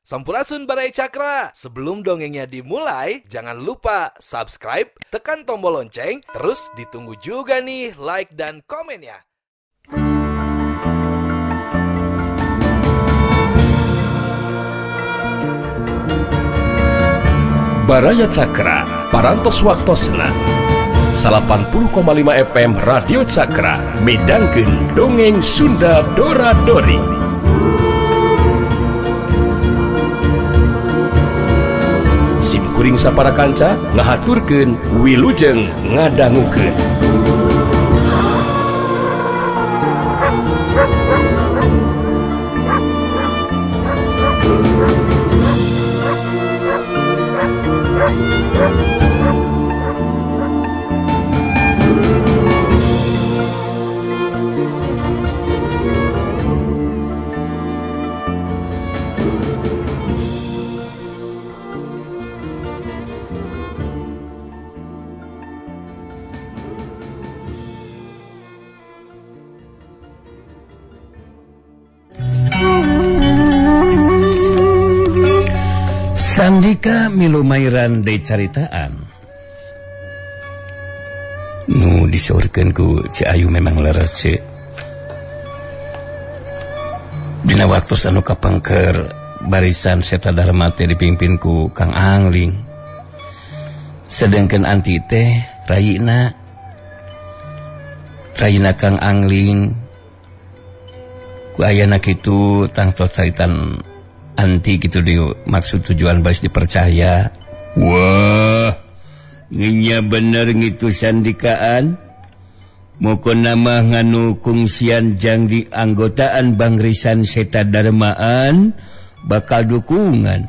Sampurasun Baraya Cakra. Sebelum dongengnya dimulai, jangan lupa subscribe, tekan tombol lonceng, terus ditunggu juga nih like dan komennya. Baraya Cakra, Parantos Waktosna 80,5 FM Radio Cakra, midangkeun dongeng Sunda Dora Dori. Sim kuring sapara kanca ngahaturkeun wilujeng ngadangukeun. Sandika milumairan deui caritaan nu disaurkeun ku Ci Ayu memang leres ce. Dina waktu anu kapengker barisan Seta Dharma teh dipimpin ku Kang Angling. Sedengkeun anti teh rayina Kang Angling ku ayana kitu tangtos caritan anti gitu dimaksud tujuan baris dipercaya. Wah, ngenya bener ngitu sandikaan. Moko nama nganu kungsian jang di anggotaan Bangrisan Seta Dharmaan bakal dukungan.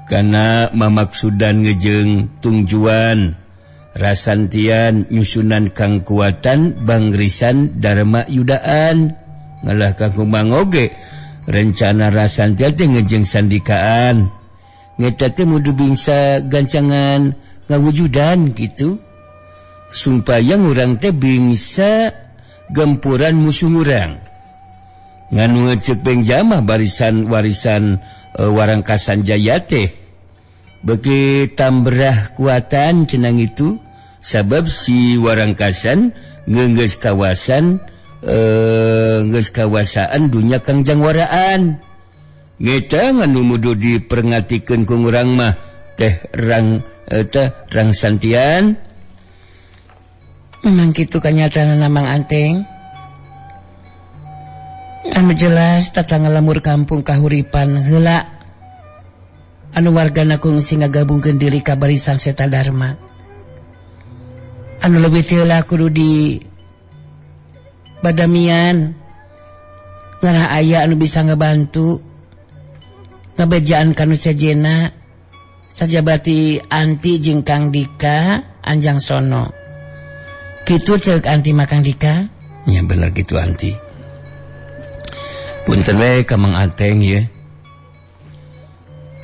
Karena mamaksudan ngejeng tungjuan rasantian nyusunan kangkuatan Bangrisan Dharma Yudaan. Ngalah kangkung mangoge rencana rasantian teh ngejeng sandikaan ngeta teh mudu bingsa gancangan ngawujudan gitu supaya urang teh bingsa gempuran musuh urang nganu ngeceuk bengjamah barisan warisan Warangkasan Jaya teh beuki tambrah kuatan cenang itu sabab si Warangkasan ngeunggeus kawasan geus kawasaan dunya Kangjang Waraan ngeta nganu mudu diperngatikeun ku urang mah teh rang teh rang santian. Memang kitu kanyataanna Mang Anteng. Anu jelas tatangga lembur kampung kahuripan heula anu wargana kungsi ngagabungkeun diri ka barisan Seta Dharma. Anu leuwih ti heula kudu di badamian ngarah aya anu bisa ngebantu ngebejaan kanu sejena sajabati anti jeung Kang Dika Anjang Sono kitu ceuk anti mah Kang Dika. Nya bener kitu anti. Punten we ka Mang Ateng ye.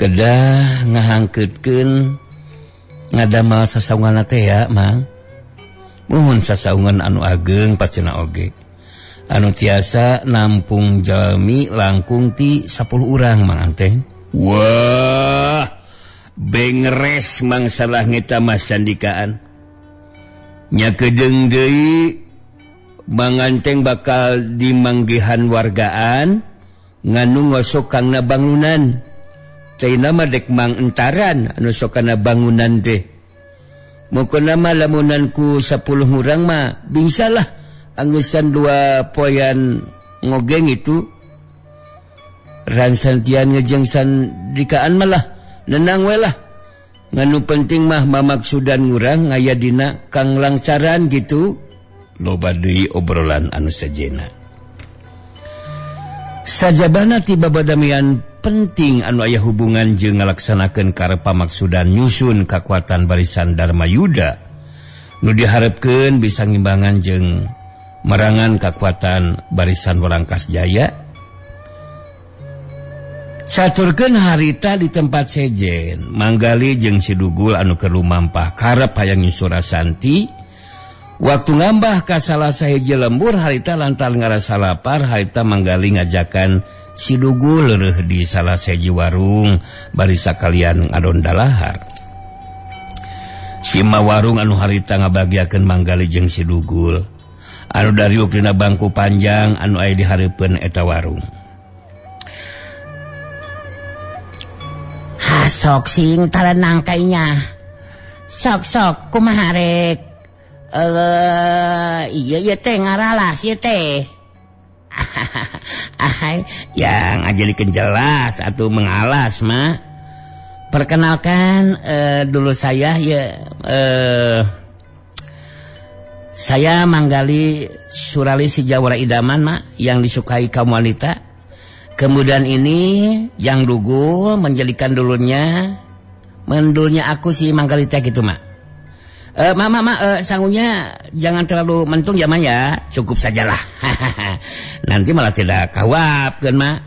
Kedah ngahangkeutkeun ngadamel sasaunganna teh ya Mang. Muhun sasaungan anu ageng pacena oge. Anu tiasa nampung jalmi langkung ti 10 urang Mang Anteng. Wah, bengres Mang salah ngeta mah sandikaan. Nya kedeung deui Mang Anteng bakal dimanggihan wargaan nganu ngosok kangna bangunan. Teh mah dek Mang Entaran anu sok kana bangunan teh. Mokona mah lamunan ku 10 urang mah bingsalah anggesan dua poyan ngogeng itu ransantian ngejeng sandikaan malah nenang we lah nganu penting mah mamaksudan ngurang ngaya dina kang langsaran gitu. Loba deui obrolan anu sejena sajabana tiba badamian penting anu aya hubungan jeung ngalaksanakeun karep pamaksudan nyusun kakuatan barisan Dharma Yuda nu diharepkeun bisa ngimbangan jeung merangan kakuatan barisan Warangkas Jaya. Saturkeun harita di tempat sejen Manggali jeung si Dugul anu keur lumampah karep hayang nyusur Rasanti Waktu ngambah ka salah sahiji lembur harita lantaran ngarasa lapar harita Manggali ngajakan si Dugul leureuh di salah sahiji warung bari sakalian ngadon dalahar. Sima warung anu harita ngabagiakeun Manggali jeung si Dugul anu dariuk dina bangku panjang anu aya di hareupeun eta warung. Sok sing tarenang kainya. Sok-sok kumaha rek? Iya ieu teh ngaralas ieu teh. Yang ngajadikeun jelas atuh mengalas mah. Perkenalkan dulu saya ya, saya Manggali Surali si Jawara Idaman mak yang disukai kaum wanita. Kemudian ini yang Dugul menjadikan dulunya mendulnya aku si Manggali teh gitu mak. Mak, sangunya jangan terlalu mentung ya mak ya, cukup sajalah. Nanti malah tidak kawap kan mak.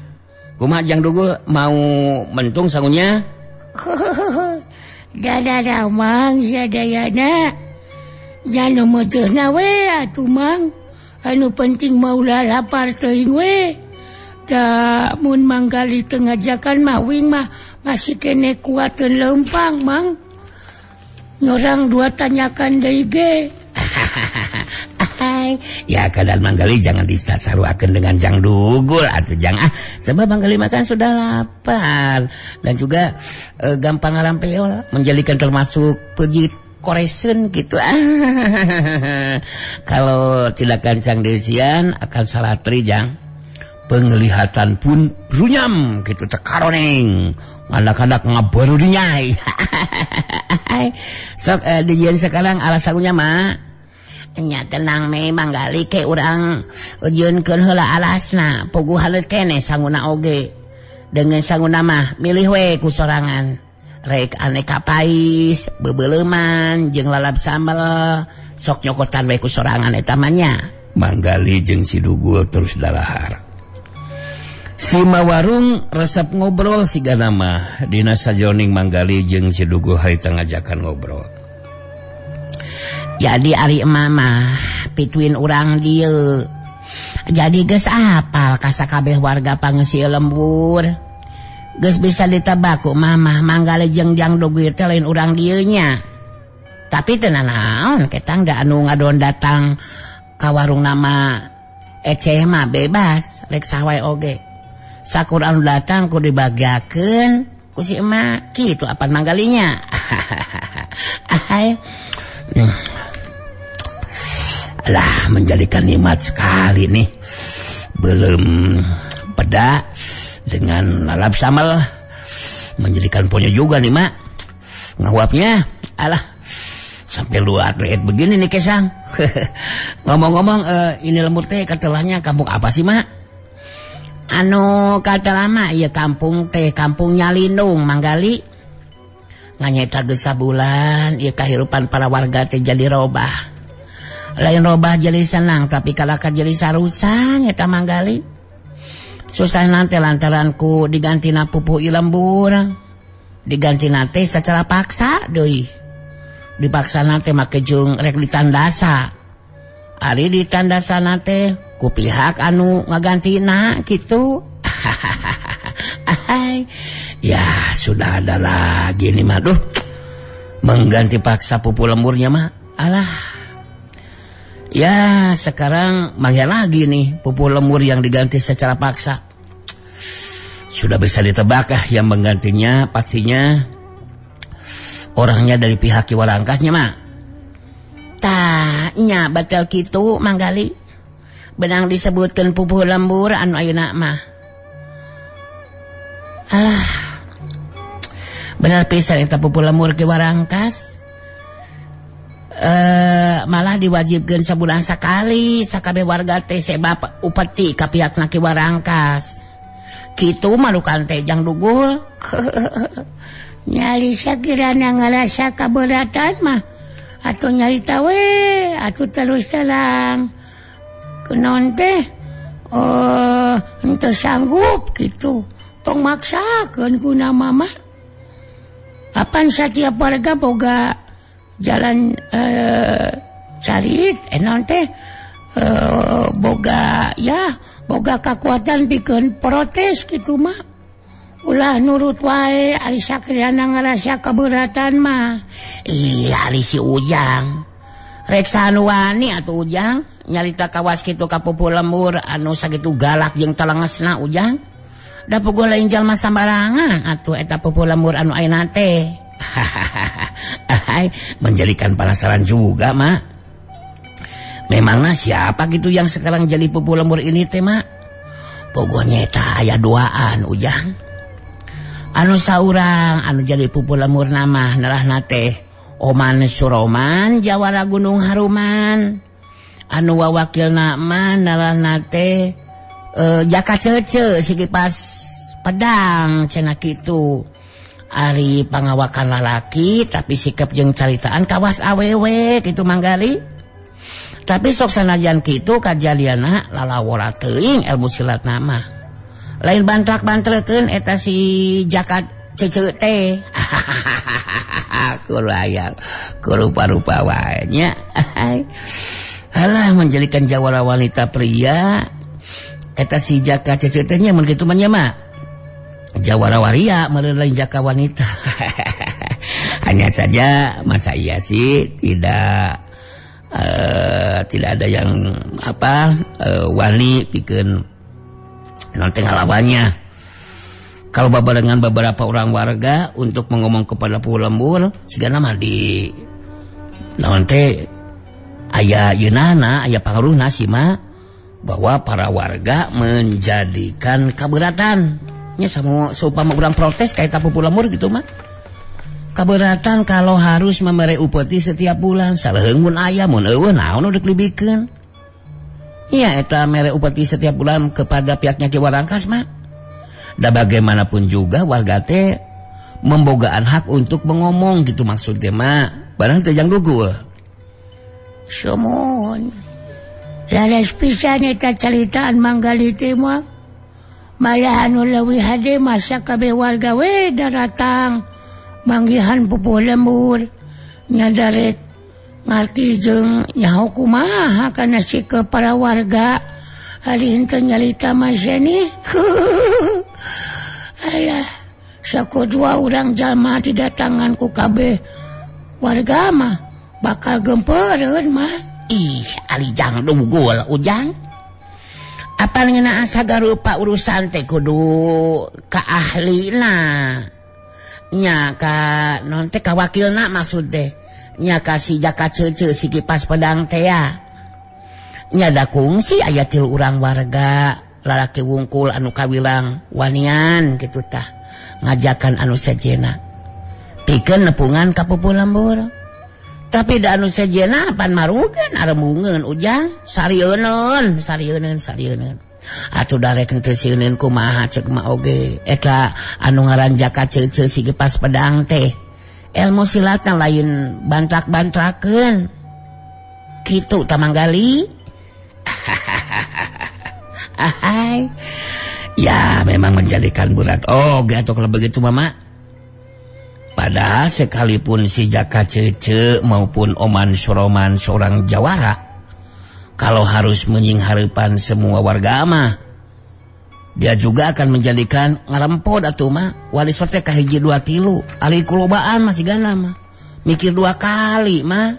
Kumaha jang Dugul mau mentung sangunya? Dadah mang sadayana. Janu meuteusna we atuh mang. Anu penting maulah lapar teuing we. Da mun Manggali teu ngajakan mah wing mah masih kene kuateun leumpang mang. Nyorang dua tanyakan deui ge. Ya keadaan Manggali jangan disasaruakeun dengan jang Dugul atuh jang ah, sebab Manggali makan sudah lapar dan juga gampang ngarampeol menjadikan termasuk pejit koresen gitu. Kalau tidak kancang deusian akan salah tri jang. Penglihatan pun runyam gitu tekaroneng anak-anak ngabarunyai. Sok dijian sekarang alasannya mah nya tenang me Manggali ke urang ujieunkeun heula alasna puguh halet keneh sanguna oge. Dengan sanguna mah milih we ku sorangan rek aneka pais bebeleuman jeung lalap sambal sok nyokotan we ku sorangan eta mah nya. Manggali jeung si Dugul terus dalahar. Sima warung resep ngobrol siga nama dina sajoning Manggali jeung si Dugul harita ngajakan ngobrol. Jadi ari mama pituin urang dieu. Jadi geus apal ka sakabeh warga pangeusi lembur. Geus bisa ditebak ku mama Manggali jeung jang Dugul teh lain urang dieu nya. Tapi teu nanaon ketang da anu ngadon datang ka warung nama eceh mah bebas rek saha oge. Sakur anu datang ku dibagiakeun ku si emak kitu apan Manggalinya. Alah menjadikan nikmat sekali nih. Belum peda dengan lalap sambal menjadikan ponyo juga nih mak. Ngahuapnya alah sampai luar lihat begini nih kesang. Ngomong-ngomong ini lembur teh katelahnya kampung apa sih mak? Anu kata lama ya kampung teh kampung Nyalindung Manggali. Nganyeta geus sabulan ieu kahirupan para warga teh jadi robah. Lain robah jadi senang tapi kalakah jadi sarusan eta Manggali. Susah nanti lantaran ku digantina pupuh lembur. Digantina teh secara paksa deui. Dipaksa nanti make jeung rek ditandasa. Ari ditandasa teh ku pihak anu ngagantina gitu. Ya sudah ada lagi nih mah duh. Mengganti paksa pupuh lemburnya mah alah. Ya sekarang manggil lagi nih pupuh lemur yang diganti secara paksa. Sudah bisa ditebak ah yang menggantinya pastinya orangnya dari pihak Ki Warangkasnya mah. Tah nya batal kitu Manggali. Benang disebutkan pupuh lembur anu ayeuna mah. Alah. Bener pisan eta pupuh lembur Ki Warangkas. Malah diwajibkeun sabulan sakali sakabeh warga teh sebab upeti ka pihakna Ki Warangkas. Kitu malukan teh jang Dugul. Nyali sakirana ngarasa kaberatan mah atuh nyarita we atuh terus terang. Kenon teh henteu sanggup kitu. Tong maksakeun guna mama. Apan setiap warga boga jalan Carit naon teh boga ya boga kakuatan pikeun protes kitu mah. Ulah nurut wae ari sakriana ngarasa keberatan mah. Ih ari si Ujang. Rek sanuani atuh Ujang nyarita kawas kitu ka pupuh lembur anu sakitu galak jeung telengesna Ujang. Da puguh lain jalma sambarangan atuh eta pupuh lembur anu ayeuna teh. Menjadikan penasaran juga, Mak. Memangnya siapa gitu yang sekarang jadi pupuh lembur ini teh, Mak? Pokoknya eta aya duaan, Ujang. Anu saurang anu jadi pupuh lembur nama nerahna teh Oman Suroman Jawara Gunung Haruman. Anu wawakilna mah nerahna teh Jaka Cece sigi pas pedang cenah kitu. Ari pangawakan lalaki tapi sikap jeung caritaan kawas awewe kitu Manggali. Tapi sok sanajan kitu kajadianna lalawora teuing ilmu silatna mah. Lain bantrak-bantrekeun eta si Jaka Cece teh. Kudu aya kurupa-rupa wae nya. Halah menjadikan jawara wanita pria eta si Jaka Cece teh nya mun kitu mah nya mah. Jawara waria meureun lain jaka wanita. Hanya saja masa iya sih tidak ada yang apa wani pikeun nanti ngalawannya. Kalau babarengan beberapa orang warga untuk mengomong kepada pupuh lembur sigana mah di naon teh aya yeunana aya pangaruhna sih mah bahwa para warga menjadikan keberatan nya sama seumpama urang protes kayak pupuh lembur gitu mah. Keberatan kalau harus memere upeti setiap bulan saleuheung mun aya mun eueuh naon udah dilibikeun. Iya eta mere upeti setiap bulan kepada pihaknya Ki Warangkas mah. Da bagaimanapun juga warga teh membogaan hak untuk mengomong gitu maksudnya mah. Barang teh jang gugul. Sumuhun. Laras pisan eta caritaan Manggali teh mah. Malah anu leuwih hade masa kabeh warga we daratang manggihan pupuh lembur nyadarek ngarti jeung nyaho kumaha kana sikep para warga ari henteu nyalita mah seni. Alah sakodua urang jalma didatangan ku kabeh warga mah bakal gempereun mah. Ih ari jang dugul Ujang. Apa ngeunaan sagarupa urusan teh kudu ka ahlina nya ka non teh ka wakilna maksud teh nya ka si Jaka Cece si kipas pedang teh ya nya da kungsi aya tilu urang warga lalaki wungkul anu kawilang wanian kitu tah ngajakan anu sejenna pikeun nepungan ka pupuh lembur. Tapi da anu sejenna pan marugeun arembungeun Ujang sarieunun sarieunun sarieunun atuh darek teu sieuneun kumaha ceuk mah oge eta anu ngaran Jaka Cece si kipas pedang teh ilmu silatna lain bantrak-bantrakeun kitu ta Manggali. Ahai. Ya memang menjadikan berat oge atuh kalau begitu mama. Padahal sekalipun si Jaka Cece maupun Oman Soroman seorang jawara, kalau harus menyingharepan semua warga mah, dia juga akan menjadikan ngarempod atuh mah. Wali sote kahiji dua tilu, ali kulobaan masih gana mah. Mikir dua kali mah.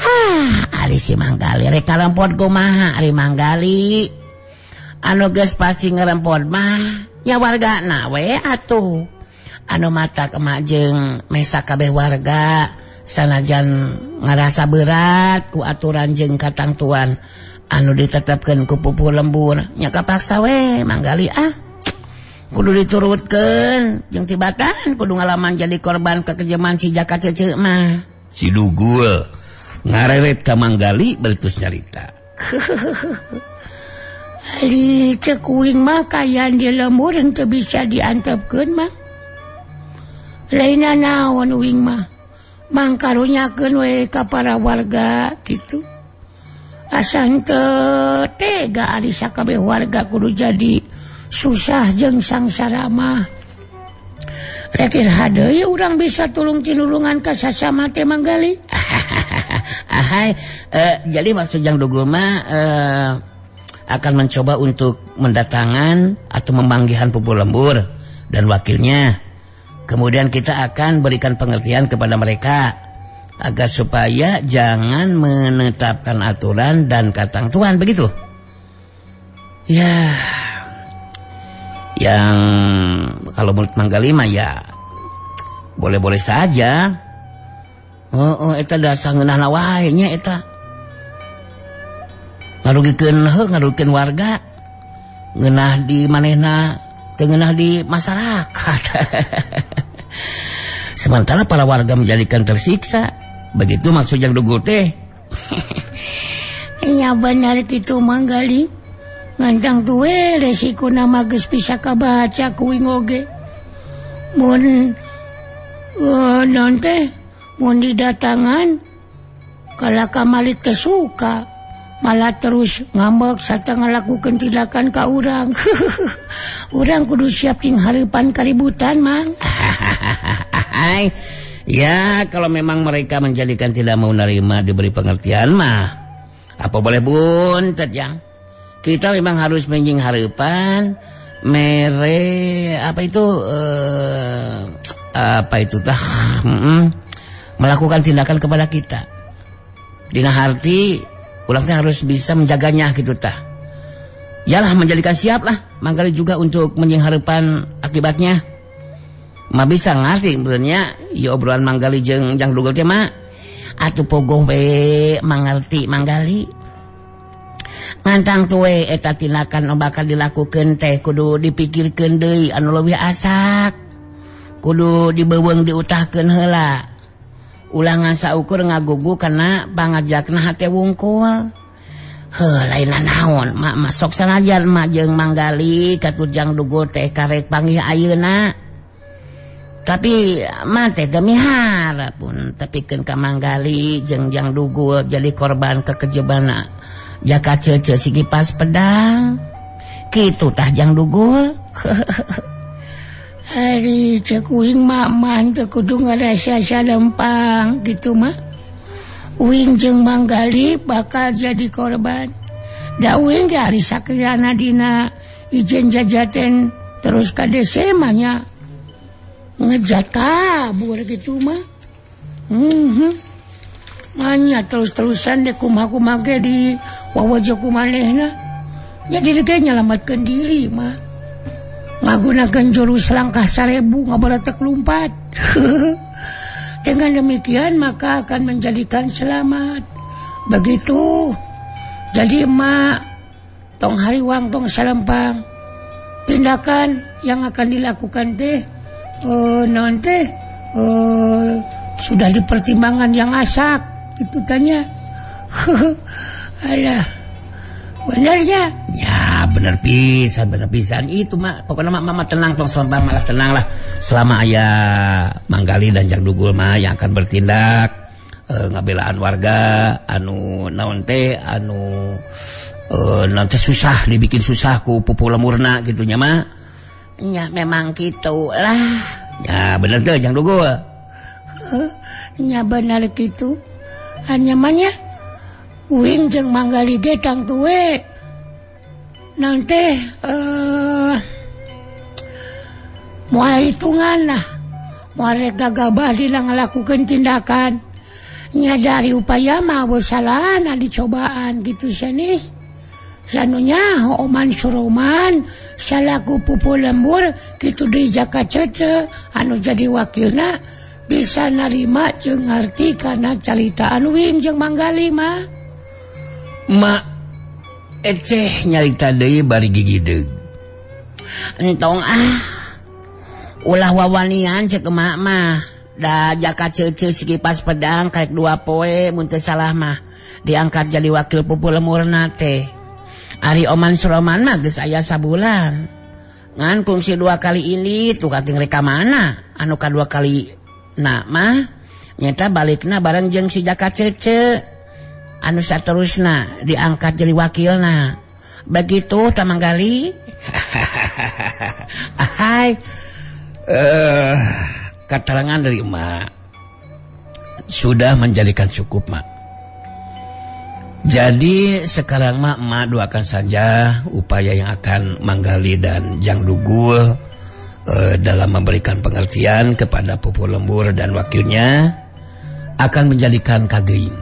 Hah, ari si Manggali rek karempod kumaha ari Manggali. Anu geus pasti ngarempod mah nya wargana we atuh. Anu mata emak jeung mesa kabeh warga sanajan ngarasa berat ku aturan jeung katangtuan anu ditetapkeun ku pupuh lembur nya kapaksa we Manggali ah kudu diturutkeun jeung tibatan kudu ngalaman jadi korban kekejaman si Jaka Cece mah. Si Dugul ngareret ka Manggali beutus nyarita. Ari ceuk uing mah kaayaan di lembur henteu bisa diantepkeun mah. Lainna naon uing mah mangkarunyakeun we ka para warga kitu. Asa henteu tega ari sakabeh warga kudu jadi susah jeung sangsara mah. Rek iraha deui urang bisa tulung tinulungan ka sasama teh Manggali. Hai, jadi maksud Jang Dugul mah akan mencoba untuk mendatangan atau memanggihan pupu lembur dan wakilnya. Kemudian kita akan berikan pengertian kepada mereka agar supaya jangan menetapkan aturan dan ketentuan begitu. Ya, yang kalau menurut Manggali mah ya boleh-boleh saja. Oh, eta dasar ngeunahna wae nya eta. Ngarugikeun heuh, ngarugikeun warga. Ngeunah di manehna, teu ngeunah di masyarakat. Sementara para warga menjadikan tersiksa. Begitu maksud Jang Dugul teh. Nya benar kitu Manggali. Ngantang tuwe resiko nama geus bisa kabaca kuing oge. Mun naon teh mun didatangan kala kamali teu suka malah terus ngambek sarta ngalakukeun tindakan ka urang. Urang kudu siap jeung hareupan kaributan, Mang. Ya, kalau memang mereka menjadikan tidak mau menerima diberi pengertian mah apa boleh buntet, Jang. Kita memang harus menjing harapan mere apa itu tah melakukan tindakan kepada kita. Dina harti ulangnya harus bisa menjaganya gitu tah. Yalah menjadikan siap lah Manggali juga untuk menjing harapan akibatnya. Ma bisa ngerti sebenarnya ya obrolan Manggali jeung Jang Dugul teh mah atuh pogoh we mangarti Manggali. Ngantang tuwe eta tindakan bakal dilakukeun teh kudu dipikirkeun deui anu leuwih asak. Kudu dibeuweung diutahkeun heula. Ulah ngan saukur ngagugu kana pangajakna hate wungkul. Heuh lain naon mak masok sanajan mak jeung Manggali katur Jang Dugul teh karek panggih ayeuna. Tapi mah teh demi harapun tepikeun ka Manggali jeung Jang Dugul jadi korban kekejebanna. Jaka cece si kipas pedang kitu tah Jang Dugul. Ari cek uing mah teu kudu ngarasa salempang gitu mah. Uing jeung Manggali bakal jadi korban. Da uing ge ari sakirana dina ijen jajaten terus ka dese mah nya ngejat kabur gitu mah. Manya terus-terusan deh kumaha-kumaha ge di wawajo kumanehna. Jadi ge nyelamatkeun diri mah. Ngagunakeun jurus langkah 1000 ngabaretek lumpat. Dengan demikian maka akan menjadikan selamat. Begitu. Jadi emak tong hariwang tong salempang. Tindakan yang akan dilakukan teh naon teh sudah dipertimbangan yang asak. Itu tanya. Alah. Benarnya? Ya, bener pisan itu mak. Pokoknya mak mama tenang tong selama malah tenang lah. Selama aya Manggali dan Jang Dugul mah yang akan bertindak ngabelaan warga anu naon teh anu naon teh susah dibikin susah ku pupu lemurna gitu nya mak. Ya memang gitu lah. Ya bener teh Jang Dugul. Nya bener gitu. Hanya manya uing jeung Manggali ge tang tuwe naon teh moal hitungan lah moal rek gagabah dina ngalakukeun tindakan nyadari upaya mah salahna dicobaan gitu sanis sanunya Oman Suroman salaku pupu lembur kitu deui Jaka Cece anu jadi wakilna bisa narima jeung ngarti kana caritaan uing jeung Manggali mah. Mak eceh nyarita deui bari gigideug. Entong ah. Ulah wawanian cek emak mah. Da Jaka Cece si kipas pedang karek 2 poe mun teu salah mah diangkat jadi wakil pupu lemurna teh. Ari Oman Suroman mah geus aya sabulan. Ngan kungsi 2 kali ini tuh kating reka mana anu kadua kali nah mah nyata balikna bareng jeung si Jaka Cece anu saterusna diangkat jadi wakilna. Begitu ta Manggali. Hai. Keterangan dari emak sudah menjadikan cukup mak. Jadi sekarang mak emak doakan saja upaya yang akan Manggali dan Jang Dugul dalam memberikan pengertian kepada Pupuh Lembur dan wakilnya akan menjadikan kageing,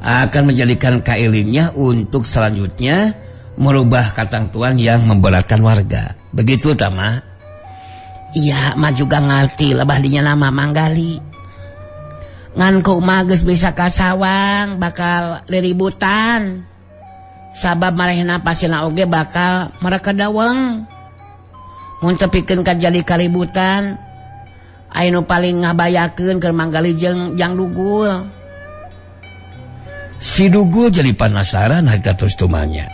akan menjadikan kailingnya untuk selanjutnya merubah ketentuan yang memberatkan warga. Begitu Tama? Iya, mak juga ngerti lebah dinya nama Manggali. Ngan ku mah geus bisa kasawang bakal liributan. Sabab marehna pasina oge bakal mereka daweng. Mun tepikeun ka jadi kaributan, aya nu paling ngabayakeun keur Manggali jeung Jang Dugul. Si Dugul jadi penasaran harita terus tumanya.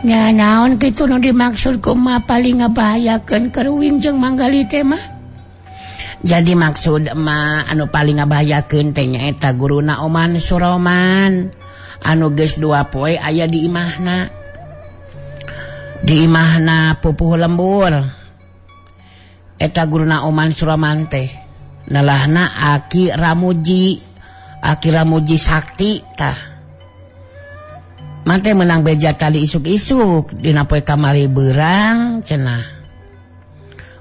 Nya naon kitu nu dimaksud ku mah paling ngabahayakeun keur uing jeung Manggali teh mah? Jadi maksud emak anu paling ngabahayakeun teh nyaeta guruna Oman Suroman anu geus 2 poe aya di imahna. Di imahna Pupuh Lembur. Eta guruna Oman Suroman teh nelahna Aki Ramuji Sakti tah. Mante menang beja tadi isuk-isuk dina poe kamari beurang cenah.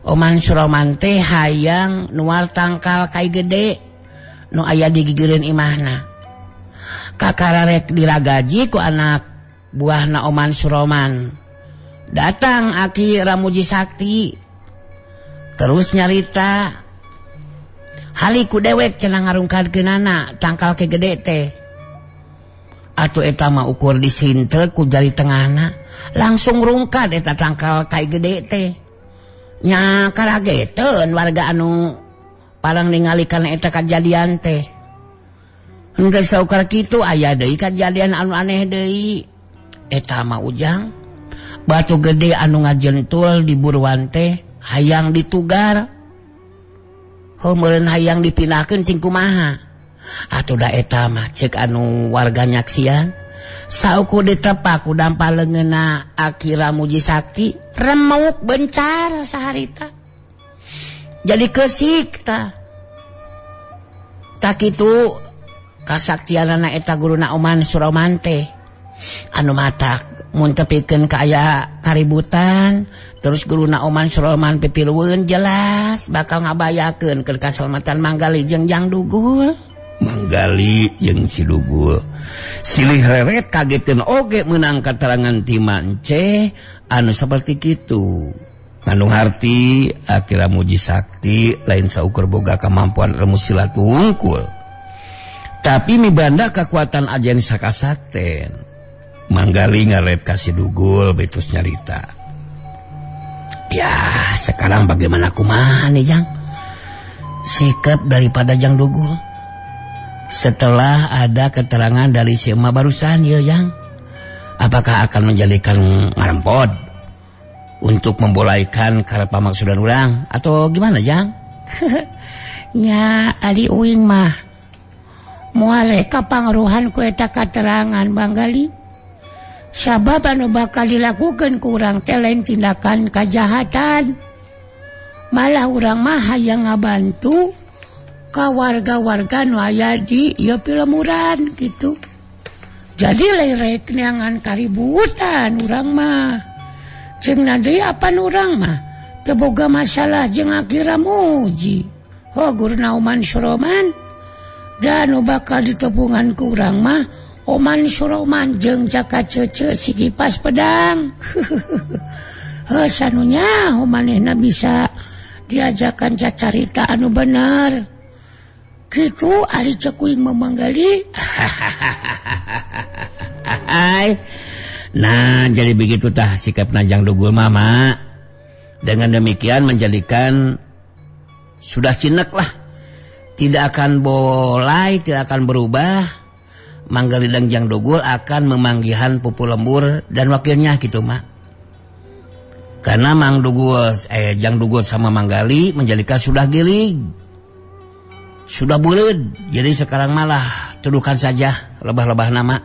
Oman Suroman teh hayang nual tangkal kai gede nu aya di gigireun imahna. Kakararek diragaji ku anak buahna Oman Suroman. Datang Aki Ramuji Sakti terus nyarita haliku dewek cenah ngarungkadkeunana tangkal kai gede teh. Atuh eta mah ukur disintel ku jari tengahna langsung rungkad eta tangkal kai gede teh. Nya karageteun warga anu parang ningali kana eta kajadian teh. Henteu saukar kitu aya deui kajadian anu aneh deui. Eta mah Ujang batu gede anu ngajentul di buruan teh hayang ditugar. Heuh meureun hayang dipindahkeun cing kumaha. Atuh da eta mah ceuk anu warga nyaksian. Saukur ditepak ku dampal leungeunna Aki Ramuji Sakti remuk bencar saharita. Jadi kesik ta. Tak kitu kasaktianana eta guruna Oman Suroman teh. Anu matak mun tepikeun ka aya kaributan terus guruna Oman Suroman pipilueun jelas bakal ngabayakeun keur kasalamatan Manggali jeung Jang Dugul. Manggali jeung si Dugul silih reret kageteun oge meunang katerangan ti Mance anu saperti kitu. Ngandung harti Aki Ramuji Sakti lain saukur boga kemampuan ilmu silat wungkul, tapi mibanda kekuatan ajen sakasakten. Manggali ngaret ka si Dugul betus nyarita. Ya sekarang bagaimana kumaha nih Jang sikap daripada Jang Dugul setelah ada keterangan dari si emak barusan ya Jang, apakah akan menjadikan ngarempod untuk membolaikan karep pamaksudan urang atau gimana Jang? Nya ari uing mah moal rek pangaruhan ku eta katerangan Manggali. Sabab anu bakal dilakukeun ku urang teh lain tindakan kajahatan. Malah urang mah hayang ngabantu ka warga-warga nu aya di ieu pilemuran gitu. Jadi lerek neangan kaributan urang mah. Jeung deui apan urang mah teu boga masalah jeung Aki Ramuji. Ho guruna Oman Suroman dan nu bakal ditepungan ku urang mah Oman Suroman jeung Jaka Cece si kipas pedang. Heuh sanunya manehna bisa diajakan cacarita anu bener. Gitu ari cek uing Manggali. Nah jadi begitu tah sikap Jang Dugul mama. Dengan demikian menjadikan sudah cinek lah, tidak akan bolai, tidak akan berubah. Manggali dan Jang Dugul akan memanggihan Pupuh Lembur dan wakilnya gitu mak. Karena Mang Dugul, Jang Dugul sama Manggali menjadikan sudah gilig, sudah buleud. Jadi sekarang malah tuduhkan saja lebah-lebah nama.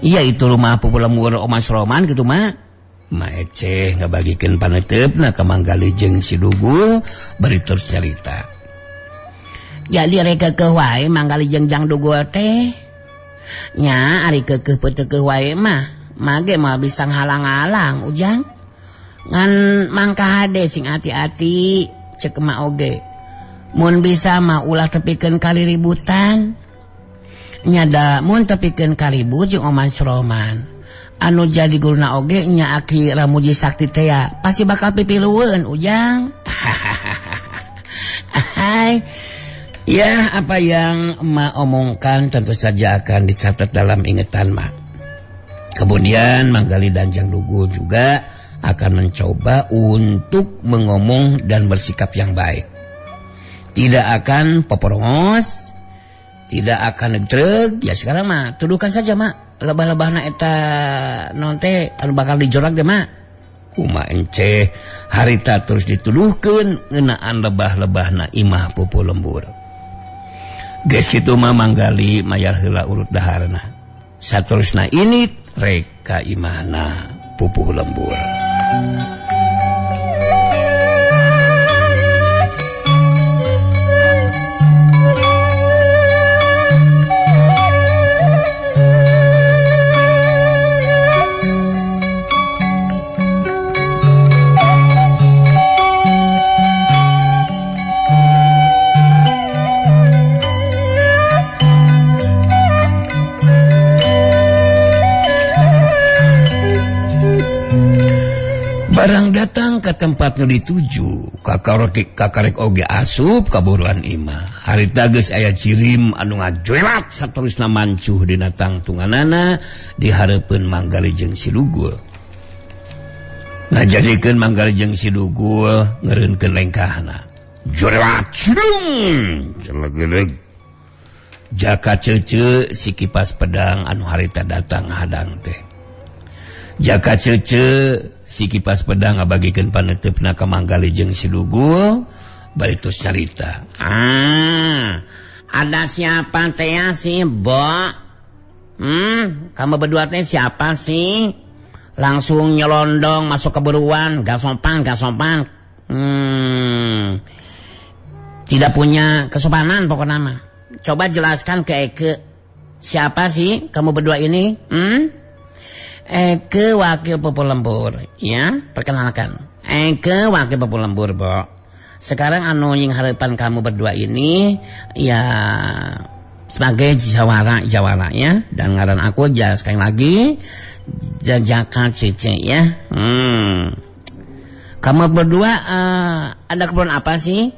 Iya itu rumah Pupuh Lembur Oman Suroman gitu mak. Ma Eceh ngabagikeun paneuteup na ka Manggali jeung si Dugul bari terus carita. Jadi rek keukeuh wae Manggali jeung Jang Dugul teh. Nya ari keukeuh peuteukeuh wae mah mage moal bisa ngalang-alang Ujang. Ngan mangka hade sing ati-ati cek emak oge. Mun bisa mah ulah tepikeun kaliributan. Nyada mun tepikeun karibut jeung Oman Sroman. Anu jadi guruna oge nya Aki Ramuji Sakti teh ya pasti bakal pipilueun Ujang. Hai. Ya, apa yang emak omongkan tentu saja akan dicatat dalam ingatan mak. Kemudian Manggali dan Jang Dugul juga akan mencoba untuk mengomong dan bersikap yang baik. Tidak akan poporongos, tidak akan ngetreg. Ya sekarang mah tuduhkan saja mak. Lebah-lebahna eta non teh anu bakal dijorak teh mak. Kuma enceh harita terus dituduhkeun ngeunaan lebah-lebahna imah pupu lembur. Geus kitu mah Manggali mayar heula urut daharna. Saterusna ini rek ka imahna pupuh lembur. Barang datang ke tempat nu dituju, kakarek oge asup kaburuan imah. Harita geus aya cirim anu ngajoelat saterusna mancuh dina tangtunganana di hareupeun Manggali jeung si Dugul. Ngajadikeun Manggali jeung si Dugul ngeureunkeun lengkahna. Jorelat cilung celegeleg. Jaka cece si kipas pedang anu harita datang hadang teh. Jaka cece si kipas pedang ngabagikeun paneuteup ka Manggali jeung si Dugul bari tos carita. Ah, ada siapa teh sih, Bo? Kamu berdua teh siapa sih? Langsung nyelondong masuk ke buruan, gak sopan, gak sopan. Tidak punya kesopanan pokoknya mah. Coba jelaskan ke Eke, siapa sih kamu berdua ini? Eke wakil pupu lembur, ya, perkenalkan. Eke wakil pupu lembur, Bo. Sekarang anu yang harapan kamu berdua ini ya sebagai jawara ya, dan ngaran aku aja sekali lagi Jaka Cece ya. Kamu berdua ada keperluan apa sih?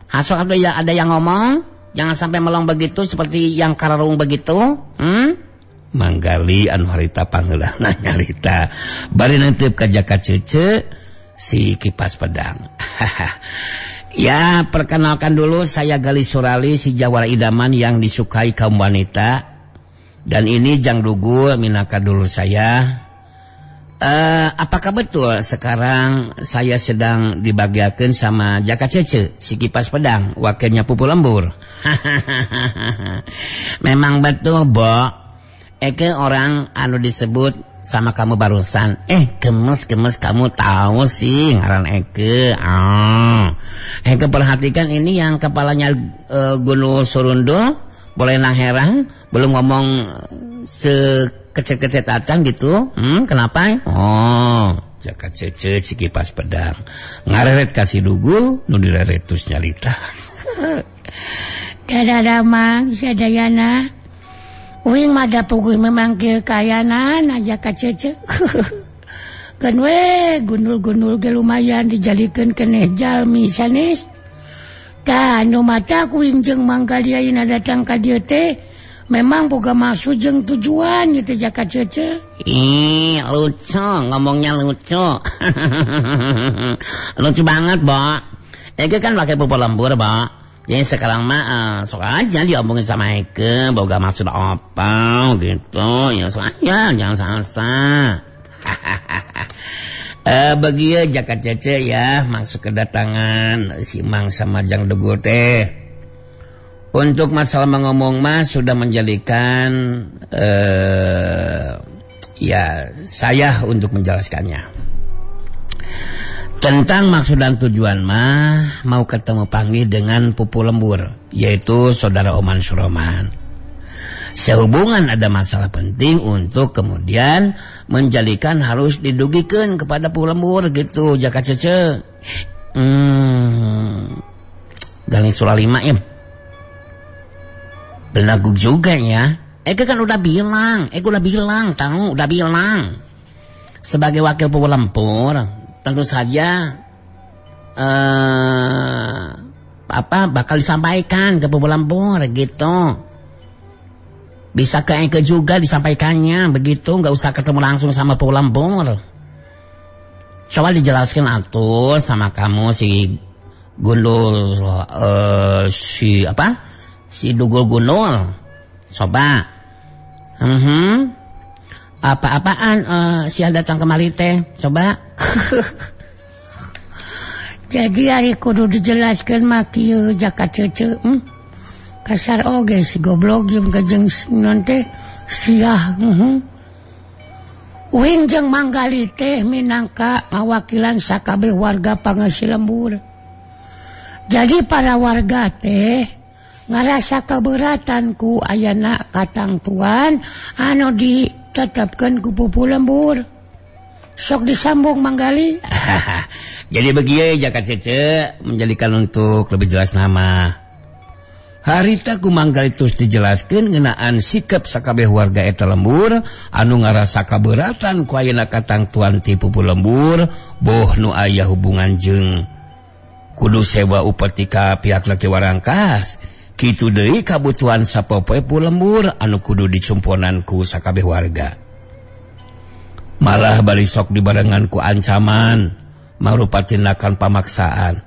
Hasok atau ya ada yang ngomong? Jangan sampai melong begitu seperti yang kararung begitu. Manggali anu harita pangheulana nyarita bari nenteup ka Jaka Cece si kipas pedang. Ya, perkenalkan dulu saya Gali Surali, si jawara idaman yang disukai kaum wanita. Dan ini Jang Dugul minaka dulu saya. Apakah betul sekarang saya sedang dibagiakan sama Jaka Cece, si kipas pedang, wakilnya pupu lembur? Memang betul, Bo. Eke orang anu disebut sama kamu barusan. Gemes-gemes kamu tahu sih ngaran Eke. Eke perhatikan ini yang kepalanya Gunung Surundo, boleh nang herang, belum ngomong sekecet-kecet acan gitu. Kenapa? Oh, Jaka Cece si kipas pedang ngareret kasih Dugul nu direretus nyalita. Dadah Mang sadayana. Uing mah da puguh memang kieu kayanan aja ka Cece. Keun we gundul-gundul ge lumayan dijadikeun keneh jalmi sanes. Tah anu mata kuing jeung Manggali ayeuna datang ka dieu teh memang boga maksud jeung tujuan ieu teh Jaka Cece. Ih, lucu ngomongnya lucu. Lucu banget, Bo. Eke kan pakai pupu lembur, Bo. Jadi sekarang mah sok aja diomongin sama Eke, boga maksud apa gitu. Ya sok aja, jangan salsa. Bagi Jaka Cece ya, maksud kedatangan si Mang sama Jang Dugul teh. Untuk masalah mengomong mah sudah menjadikan ya saya untuk menjelaskannya. Tentang maksud dan tujuan mah mau ketemu panggil dengan Pupu Lembur, yaitu saudara Oman Suroman. Sehubungan ada masalah penting untuk kemudian menjadikan harus didugikan kepada Pupu Lembur gitu, Jaka Cece. Gali surah 5 ya. Belagu juga ya. Eke kan udah bilang, Eke udah bilang, tahu, udah bilang. Sebagai wakil Pupu Lembur, tentu saja bakal disampaikan ke Pupu Lembur gitu. Bisa ke Eke juga disampaikannya begitu, nggak usah ketemu langsung sama Pupu Lembur. Coba dijelaskan atuh sama kamu si Gundul, si Dugul Gundul. Coba. Apa-apaan si datang kemari teh? Coba. Jadi hari kudu dijelaskan mah kieu Jaka Cece. Kasar oge si goblok jeung jeung non teh siah. Uing jeung Manggali teh minangka ngawakilan sakabeh warga Pangasi Lembur. Jadi para warga teh ngarasa keberatan ku ayana katangtuan anu ditetapkeun ku Pupu Lembur. Sok disambung Manggali. Jadi begieu Jaka Cece menjadikan untuk lebih jelas nama. Harita ku Manggali terus dijelaskeun ngeunaan sikap sakabeh warga eta lembur anu ngarasa kaberatan ku ayeuna katangtuan ti Pupu Lembur boh nu aya hubungan jeung kudu sewa upeti ka pihak laki warangkas. Kitu deui kabutuhan sapopoe Pupu Lembur anu kudu dicumponan ku sakabeh warga. Malah bari sok dibarengan ku ancaman mangrupa tindakan pamaksaan.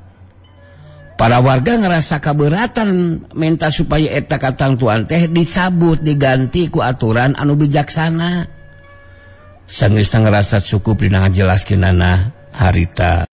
Para warga ngerasa keberatan minta supaya eta katangtuan teh dicabut diganti ku aturan anu bijaksana. Sanggeus ngerasa cukup dina ngajelaskeunana harita.